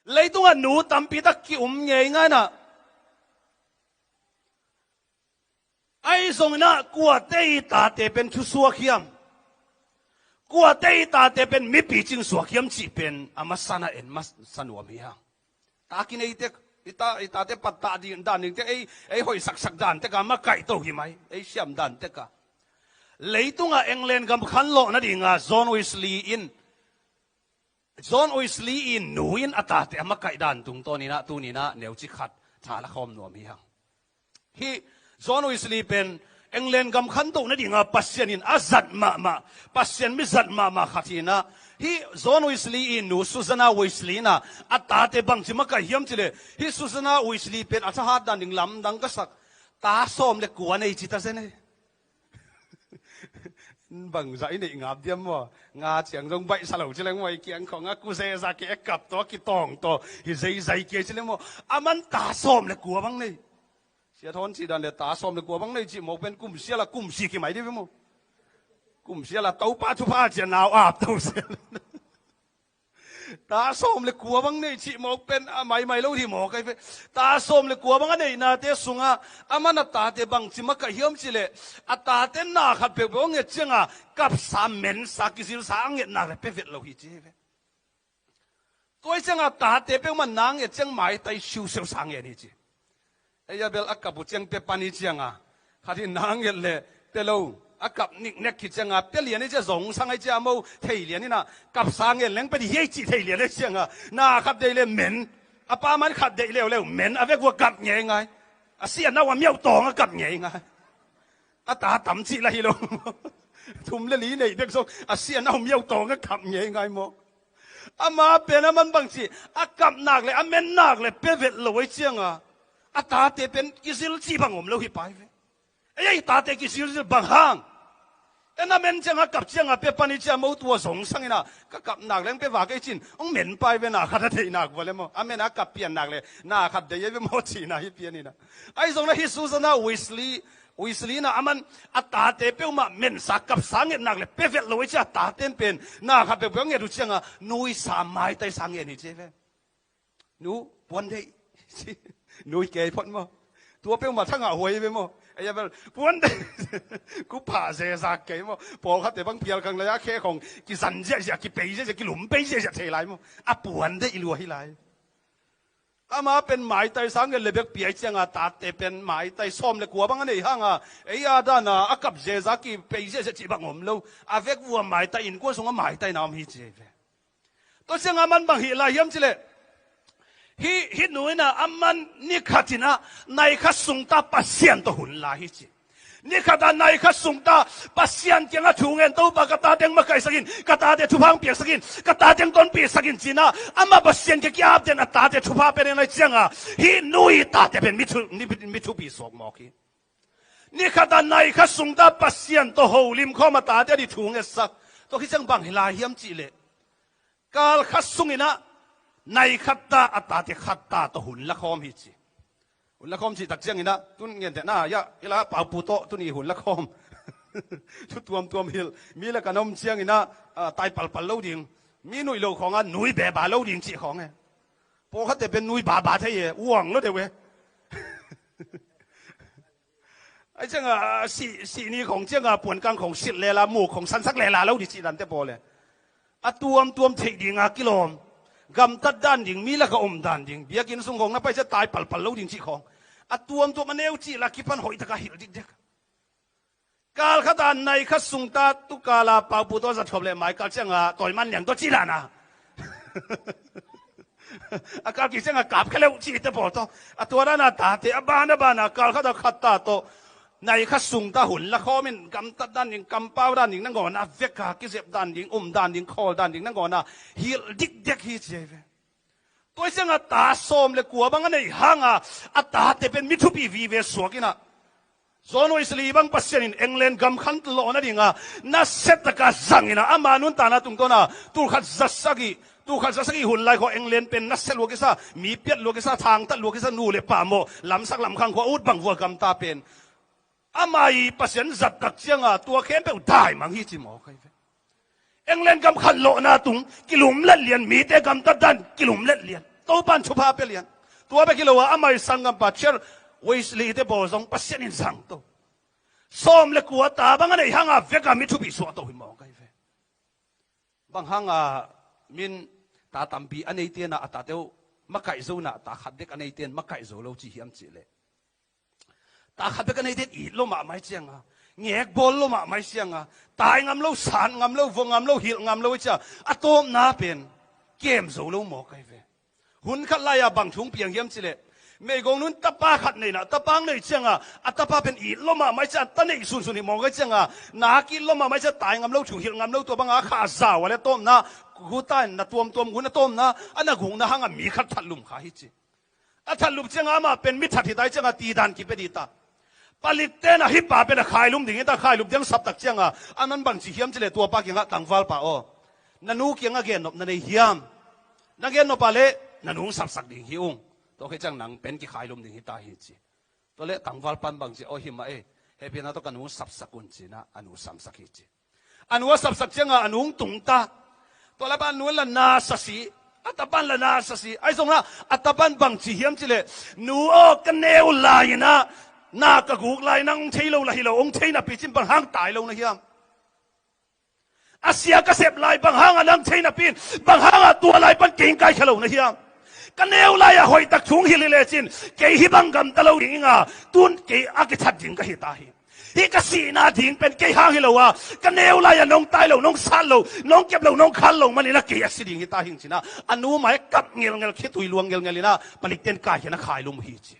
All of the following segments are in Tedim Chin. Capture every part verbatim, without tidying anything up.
Leitungah nu tampi tak ki-um ngeingai inah, ahi zongin ah kuate i tate pen thusuak hiam, kuate i tate pen mipi cingsuak hiam cih pen a masa-in ah en masa nuam hi hang. Ta kinei tek, i ta, i tate pattah ding dan ding tek, ei, ei hoihsaksak dan tek a makaihto hi mai, ei siam dan tek a. Leitungah England gam khanlawh nadinga John Wesley in, John Wesley i nu in a tate a makaih dan tungtawn inah tuni inah neuci khat tha la khawm nuam hi hang. Hih John Wesley pen England gam khantoh nadinga Pasian in a zat mahmah, Pasian mi zat mahmah khat hi inah, hih John Wesley i nu Susanna Wesley inah a tate bangci makaih hiam cih leh, hih Susanna Wesley pen a thahat dan ding lamdang ka sak, ta sawm le kua nei ci ta zen ei. Bangzah i neih ngap diam maw? Nga ciang zong baihsa lo ci leng maw, i kiang khawng a ku zeza kei, a kap tawh, a kitawng tawh, hi zeizai kei ci leng maw? Aman ta sawm le kua bang nei. Sia Thawn cih dan le ta sawm le kua bang nei cih mawk pen kum sial a kum si kimai dih ve maw? Kum sial a Topa thupha cian nau ap to sial. Ta sawm le kua bang nei cih mawk pen a maimai lo hi mawk ai ve. Ta sawm le kua bang a neihnate sungah aman a tate bangci makaih hiam cih leh, a tate na khat peuhpeuh a nget cianga kapsa, mensa, kizilsa a ngetnak le pia vet lo hi ci hi ve. Tua hi cianga tate peuhmah na nget ciang maitai siuseusa ngen hi ci. Ei a bel a kap uh ciang pia pan hi cianga, khat in na nget le pia lo, a kap niknek hi cianga pia lian hi cia, zongsang hi cia, a mo thei lian inah kapsa ngen leng pia dih hi ei cih thei lian hi cianga, na khat deih le men, a pa man khat deih leuleu men, a vek vua kap ngeingai. A si a nau a miau tawng a kap ngeingai. A ta tam cih la hi lo. Thum le li neih bek zong a si a nau miau tawng a kap ngeingai maw? Ama pen aman bangci, a kapnak le a mennak le pia vet lo ei cianga, a tate pen kizil cih bang om lo hi pai ve. Ei, ei tate kizilzil bang hang? En a men cianga, kap cianga pia pan hi cia, mo tua zongsang inah, ka kapnak leng pia vak ei cin, hong men pai ve, na khat a deihnak vua le maw? A men a kap piannak le na khat deih ei ve maw cihna hi pian inah. Ahi zongin ah hih Susanna Wesley, Wesley inah aman a tate peuhmah mensa, kapsa ngetnak le pia vet lo ei cia, a taten pen na khat peuhpeuh a nget uh cianga nuisa, maitaisa ngen hi ci ei ve. Nu, puan deih. Nui kei phot maw? Tua peuhmah thangah huai ve maw? Ei a bel puan deih. Ku phah zezak kei maw? Pawlkhatte bang phial khang lai a khe khawng kizan ziahziah, kipei ziahziah, kilum pei ziahziah thei lai maw? A puan deih lua hi lai. Ama pen maitaisa nget le bek pia hi cianga, tate pen maitai sawm le kua bang a nei hanga, ei a dana a kap zeza, kipei ziahziah cih bang om lo. A vek vua maitai, innkuan sungah maitaina om hi ci ei ve. Tua cianga aman bang hih lai hiam cih leh, hih, hih nu inah aman ni khat inah nai khat sungta Pasian tawh hun la hi ci. Ni khatah nai khat sungta Pasian kiangah thu ngen, Topa, ka tateng makaihsak in, ka tate thupha hong piaksak in, ka tateng tonpihsak in ci inah, amah Pasian kiang ki-ap den, a tate thupha pia den lai cianga, hih nu i tate pen mi thu, mi, mi thupi suak mawk hi. Ni khatah nai khat sungta Pasian tawh holim khawm, a tate a ding thu ngetsak. Tua khit ciang bang hi lai hiam cih leh, kal khat sung inah nai khat ta, a tate khat ta tawh hun la khawm hi ci. Hun la khawm cih tak ciang inah, tun ngente na, ya, i la Paupu tawh tuni hun la khawm. Thu tuamtuam hilh, mi lakah na om ciang inah, ah, tai palpal lo ding, mi nuih lo khawngah nui beba lo ding cih khawng e. Pawlkhatte pen nui baba thei e, uang lo deuh e. Ahi cianga, ah, sih, sih ni khawng cianga puankang khawng silh lela, muk khawng sansak lela lo ding cih dante pawl e. A tuamtuam theih dinga kilawm, gamtat dan ding, mi lakah om dan ding, biakinn sung khawng na pai cia tai palpal lo ding cih khawng, a tuamtuam a neu cih la kipan hoih taka hilh dikdek. Kal khata nai khat sungta, tukala Paupu tawh zat khop le mai kal cianga tawiman lian tawh cih dana. A kal kik cianga kap kha leuh cihte pawl tawh. A tua dana tate a ban a bana kal khata khat ta tawh nai khat sungta hun la khawmin gamtat dan ding, kampau dan ding nangawna veka kizep dan ding, um dan ding, khawl dan ding nangawna hilh dikdek hi ci ei ve. Tua hi cianga ta sawm le kua bang a neih hanga a tate pen mi thupi vive suak inah, John Wesley bang Pasian in England gam khan lawh nadinga nasia taka zang inah, ama nuntakna tungtawna tulkhat za sagih, tulkhat za sagih hun lai khua England pen nasia lua kisa, mi piat lua kisa, thangtat lua kisa, nu le pa mawh, lamsak lamkhang khua ut bang vua gamta pen ama i Pasian zat tak cianga tua khempeuh daimang hi ci mawk ei ve. England gam khan lawhna tung kilumlet lian, mite gamtat dan kilumlet lian. Topan thupha pia lian. Tua bek hi lo a, amai sanggampa Chair Wesley te bawl zong Pasian in zangto. Sawm le kua ta bang a neih hanga veka mi thupi suahto hi mawk ahi ve. Bang hanga min ta tampi a neite in a tate uh makaih zo in a ta khat bek a neite in makaih zo lo ci hiam cihleh, ta khat bek a neite in it lua mahmah cianga, ngekbawl lua mahmah cianga, tai ngam lo, san ngam lo, vua ngam lo, hilh ngam lo cianga a tawpna pen kem zo lo mawk ahi ve. Hun khat lai-a bang thu hong piang hiam cihleh, meigong nun tapa khat nei in a, tapa hong nei cianga a tapa pen it lua mahmah cianga, ta neih sunsun hi mawk ahi cianga, nak it lua mahmah cianga, tai ngam lo, thu hilh ngam lo, tua banga kha a zau a le tawpna, guta in na tuamtuam gun a tawpna a na gukna hanga mi khat thatlum kha hi ci. A thatlum cianga amah pen mi that hi ta hi cianga tidan kipia dih ta. Palikte in a hih pa pen a khailum ding hi ta, khailum ding saptak cianga a nan bangci hiam cihleh, tua pa kiangah, tangvalpa aw, na nu kiangah gennop na nei hiam? Na gennop a leh na nu hong sapsak ding hi ung. Tua khit ciang nang pen kikhailum ding hi ta hi ci. Tua leh tangvalpa in bangci, aw hi mah e, hehpihna tawh ka nu hong sapsak un ci in a nu samsak hi ci. A nu a sapsak cianga a nu hong tung ta. Tua lai pan a nu in la na sa si, a tapa in la na sa si. Ahi zongin a tapa in bangci hiam cihleh, nu aw, ka neu lai-in a na ka guk lai nang hong thei lo la hi lo, hong thei napi cin bang hang tai lo na hiam? A sia ka sep lai bang hanga nang thei napi in, bang hanga tua lai pan kei hong kaikhia lo na hiam? Ka neu lai-a hoihtak thu hong hilh hi lecin kei hih bang gamta lo ding inga, tun kei a kithat ding ka hi ta hi. Hih ka sihna ding pen kei hang hi lo a, ka neu lai-a nong tai lo, nong sat lo, nong kep lo, nong khal lo manin a kei a si ding hi ta hing ci in a, a nu mai kap ngelngel, khitui luang ngelngel in a, palikte in kaikhia in a khailum hi ci.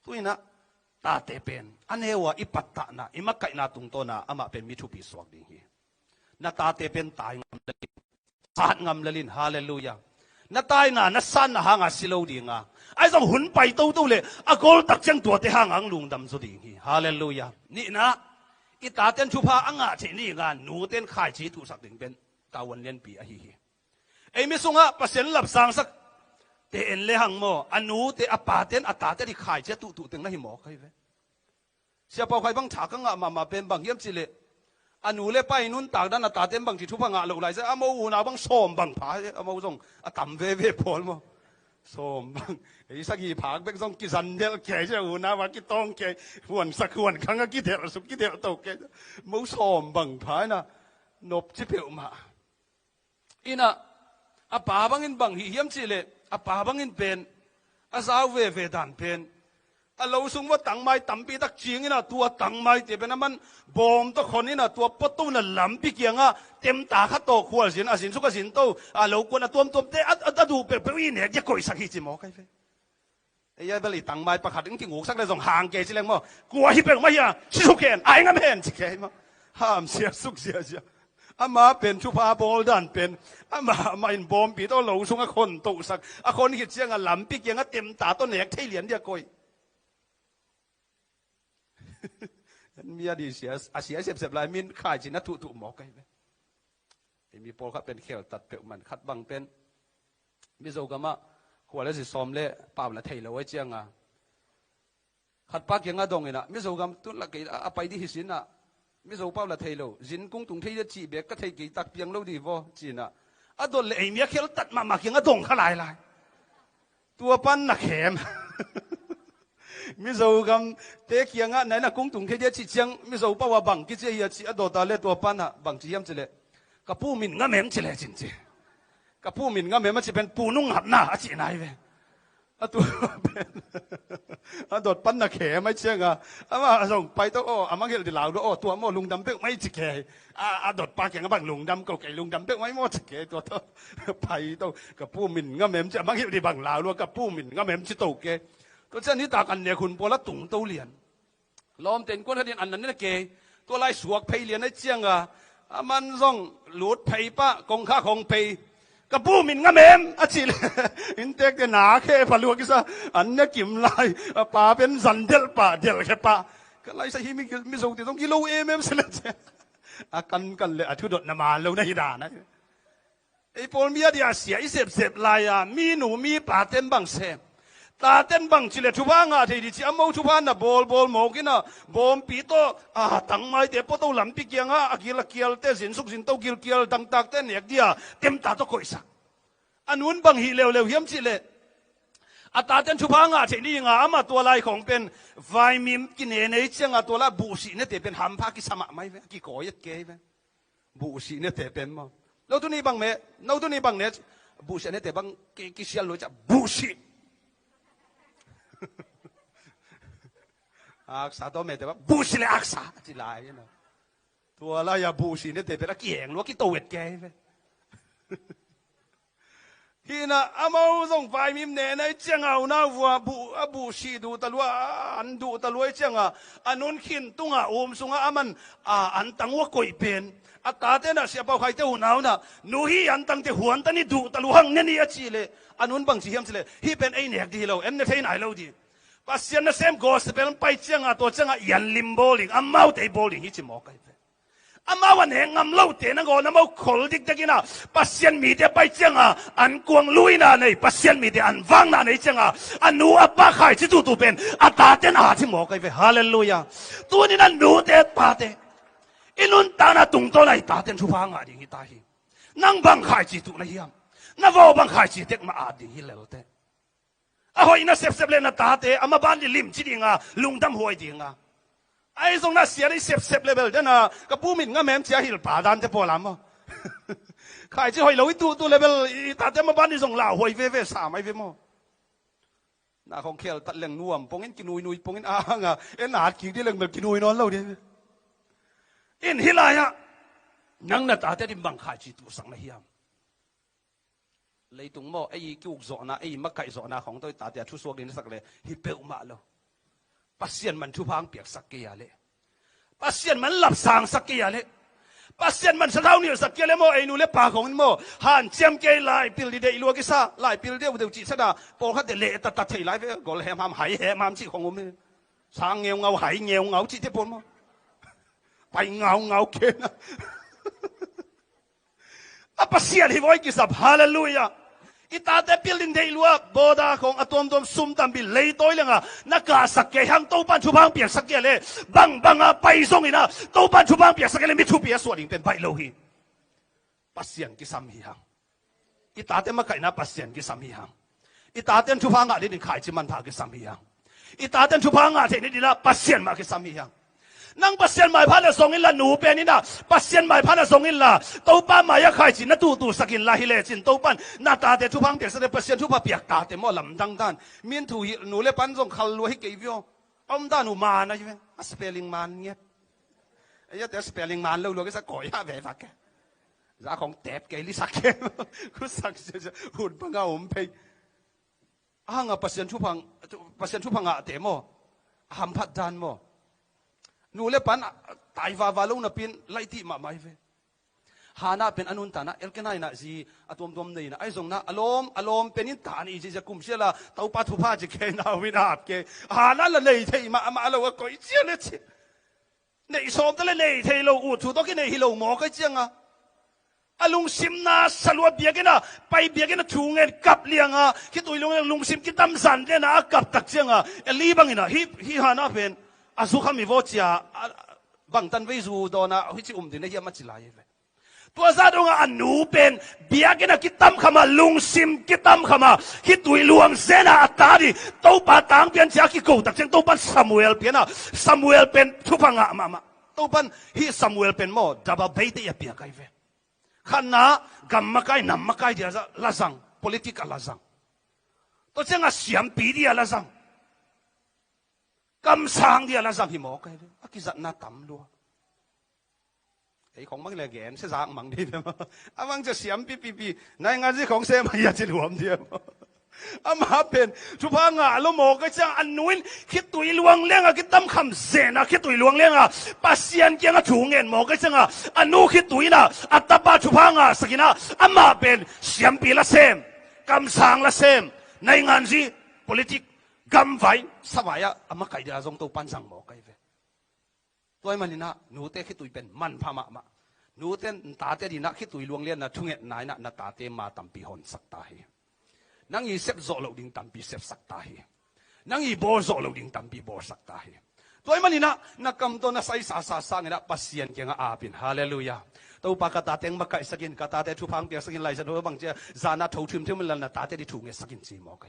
Tu in a, tate pen a neu a i pattahna, i makaihna tungtawna amah pen mi thupi suak ding hi. Na tate pen tai ngam lel in, sat ngam lel in, halleluiah. Na taina, na sanna hanga si lo dinga, ahi zong hun pai toto leh a goltak ciang tuate hanga hong lungdam zaw ding hi, halleluiah. Nihna, i tate in thupha a ngah theih dinga nute in khaici tuhsak ding pen tavuan lianpi ahi hi. Ei mi sungah Pasian lapsangsak te en le hang maw, a nute, a pate in a tate a dih khaici a tuhtuh teng na hi mawk ahi ve. Sia Pau Khai bang tha ka ngah mahmah pen bang hiam cihleh, a nu le pa i nuntak dan a tate in bangci thupha ngah loh lai zia, a mo unau bang sawm bang pha hi, a mo zong a tam veve pawl maw. Sawm bang, ei sagih phak bek zong kizan delh kei zia, unau a kitawng kei, huansak huankhang a kidelh suk kidelh to kei, mo sawm bang pha hi in a, nopci peuhmah. In a, a pa bangin bang hih hiam cihleh, a pa bangin pen a zau veve dan pen, a lo sung vua tangmai tampi tak cing in a, tua tangmaite pen a man bawm tawh khon in a, tua puato na lampi kiangah temta khat tawh khualzin, a zinsuk a zinto, a lo kuan a tuamtuamte a, a, a duh peuhpeuh i nek dia koihsak hi ci mawk ahi ve. Ei a bel i tangmai pakhat in kinguksak le zong hang kei ci leng maw, kua hi peuhmah hi a, si suk hen, ai ngam hen ci kei maw. Hamsia suk ziazia. Ama pen thupha bawl dan pen, ama, amah in bawmpi tawh lo sung a khon tohsak, a khon khit ciang a lampi kiang a temta tawh nek thei lian dia koih. Mi a di sia, a sia sepsep lai min khaici in a tuhtuh mawk ahi ve. Ei mi pawlkhat pen kheltat peuhmah in, khat bang pen Mizo gamah khua le zi sawm le pau la thei lo ahi cianga, khat pa kiangah dong in a, Mizo gam tun la kei a, a pai dih hi sin a, Mizo pau la thei lo, zin kung tung thei dia cih bek ka thei kei tak piang lo dih vaw ci in a, a dot le ei mi a kheltat mahmah kiangah dong kha lailai. Tua pan na khem. Mizo gamte kiangah nai na kung tung thei dia cih ciang Mizo pau a bang kici a hi a cih a dawta le tua pan ah bang ci hiam cileh, ka pu min ngam em cileh cin ci. Ka pu min ngam em a cih pen pu nung ngapna a cihna hi ve. A tua pen a dot pan na khem a cianga, amah a zong pai to aw, a mangngilh di lau do aw, tua maw lungdam peuh mai ci kei. A, a dot pa kiangah bang lungdam ko kei, lungdam peuh mai maw ci kei, tua to pai to. Ka pu min ngam em ci, a mangngilh di bang lau lua, ka pu min ngam em ci to kei. Tua ciang nitak an nek hun pawl a tung to lian. Lawmte innkuan khat in an nan na kei. Tua lai suak phei lian a cianga, a man zong lut phei pah, kongkhak hong phei. Ka pu min ngam em a cih le, inntekte na khe pha lua kisa, an ne kim lai, a pa pen zan delh pah, delh khe pah. Ka laisa hi mi, Mizote zong kilo em em sele ci. A kankan le a thudot na man lo na hi dan a. Ei pawl mi a dia sia i sepsep lai-a, mi nu mi pa ten bang sem. Ta ten bang cileh thupha ngah thei di ci a mo thupha na bawlbawl mawk in a, bawmpi tawh, a, tangmaite pawto lampi kiangah, a gil a kialte, zinsuk zinto gilkial dangtakte nek dia, temta tawh koihsak. A nun bang hih leuleu hiam cih leh, a taten thupha ngah theih ni nga, amah tua lai khawng pen vaimim kinenei cianga tua lai buhsih nete pen hampha kisa mahmah hi ve, kikawi et kei hi ve. Buhsih nete pen maw. No tuni bang me, no tuni bang ne, buhsih nete bang ki, kisial lo ciah buhsih. Aksa tawh mete bang buhsih le aksa ci lai, you know. Tua lai-a buhsih nete pen a kiheng lua kito et kei ve. Hihna amau zong vaimim nena i cianga unau vua buh, a buhsih duh talua, a an duh talua i cianga a nun khin tunga um sunga a man a an tang ua koih pen a tate na siapau khaite unau na nu hi an tangte huan tani duh talua hang ne ni a cih leh a nun bang ci hiam cih leh hih pen ei nek dih hi lo, en ne thei nai lo dih. Pasian nasem gospel pai cianga tua cianga i an lim bawl ding, amaute i bawl ding hi ci mawk ahi ve. Amau a nek ngam lote nangawn amau khol dikdekin a Pasian mite pai cianga an kuang luina nei, Pasian mite an vakna nei cianga a nu a pa khaici tuhtuh pen a taten a ci mawk ahi ve. Halleluiah. Tunin a nute pate i nuntakna tungtawna i taten thupha ngah ding hi ta hi. Nang bang khaici tuh na hiam? Na vaw bang khaici tek mah at ding hi lelte. A hoihna sepsep le na tate a maban dih limci dinga lungdam huai dinga. Ahi zong na sian i sepsep le bel dena ka pu mit ngam em cia hilh pa dante pawl a maw? Khaici hoih lo i tuhtuh le bel i tate a maban dih zong lauhuai veve sam ahi ve maw? Na khong khel tat leng nuam pongin kinuinui pongin a hanga en at kik dih leng bel kinui nawn lo dih. In hih lai-ah nang na tate din bang khaici tuhsak na hiam? Leitung maw, ei kiuk zawhna, ei makaih zawhna khawng tawh i tate a thusuak ding na sak le hi peuhmah lo. Pasian man thupha ang piaksak kei a leh, Pasian man lapsangsak kei a leh, Pasian man sathau nilhsak kei a leh maw, ei nu le pa khawng in maw hanciam kei lai pil dih deih lua kisa, lai pil deuhdeuh cih sana pawlkhatte leh tatat thei lai ve, gol hemham hai hemham cih khawng um hi. Sang ngeungau hai ngeungau cihte pawl maw, pai ngaungau kena. A Pasian hi vawi kisap. Halleluiah. I tate pil din deih lua, bawda khawng a tuamtuam sum tampi leitawi lenga na kahsak kei hang Topan thupha ang piaksak kei a leh, bangbanga pai zongin a Topan thupha ang piaksak kei a leh mi thupi a suah ding pen baih lo hi. Pasian kisam hi hang. I tate makaihna Pasian kisam hi hang. I taten thupha ngah dingin khaici manpha kisam hi hang. I taten thupha ngah theih ni dinah Pasian mah kisam hi hang. Nang Pasian maipha le zong inla, nu pen inah Pasian maipha le zong inla, Topa mai-ah khaici na tuhtuhsak inla hi lecin Topan na tate thupha ang piaksak le Pasian thupha piak tate maw lamdang dan. Min thu hi nu le pan zong khal lua hi kei vio. A om dan uh man ahi ve. A spelling man ngiat. Ei a te spelling man lo lua kisa koi a ve vak ke. Za khong tep kei lisak ke. Khusak sia sia hun panga om phei. A hanga Pasian thupha, Pasian thupha ngahte maw, a hamphat dan maw? Nu le pan a tai vava lo napin laitih mahmah hi ve. Hana pen a nuntakna Elkena inah zi a tuamtuam nei inah ahi zongna a lawm a lawm pen in ta ni zizia kum siala Topa thupha ci kei na win ap kei. Hana la nei thei mahmah lo a koih cia le ci. Neih sawmte le nei thei lo, ut thu tawh kinei hi lo mawk ahi cianga a lungsimna salua biakinn a pai, biakinn a thu ngen kap lianga khitui lungsim kitam zan nena a kap tak cianga Eli bangina hi, hi Hana pen a zukham hi vaw cia, a, bangtan vei zu dawna hici um ding na hiam a ci lai hi ve. Tua zah dongah a nu pen biakinn a kitamkhama, lungsim kitamkhama khitui luang zena a ta dih Topa tangpian cia a kiko tak ciang Topan Samuel piana, Samuel pen thupha ngah mahmah. Topan hih Samuel pen maw daba beite a piak ahi ve. Khatna gam makai nam makai dia lazang, politik a lazang. Tua ciangah siampi dia lazang. Kamsang dia lazang hi mawk ahi ve. A kizatna tam lua. Ei khong mang le gen se zak mang dih ve maw? A mang cia siampi pipi naingan zi khong se mai a ci luam dia maw? Amah pen thupha ngah lo mawk ahi ciang a nu in khitui luang lenga kitamkham zena khitui luang lenga Pasian kianga thu ngen mawk ahi cianga a nu khitui ina a tapa thupha ngah sakina amah pen siampi la sem, kamsang la sem, naingan zi, politik, gamvai, savai a a makaih dia zong Topan zang mawk ahi ve. Tua ahih maninah nute khitui pen manpha mahmah. Nute tate dinah khitui luang lianna thungetna inah na tate ma tampi honsak ta hi. Nang i sep zawh loh ding tampi sepsak ta hi. Nang i bawl zawh loh ding tampi bawlsak ta hi. Tua ahih maninah na kam tawh na saisa sa sanginah Pasian kiangah apin. Halleluiah. Topa ka tate makaihsak in, ka tate thupha piaksak in, Lai Siangtho bang ci a, zan a tho thimthim in la na tate ding thu ngetsak in ci maw ka hi.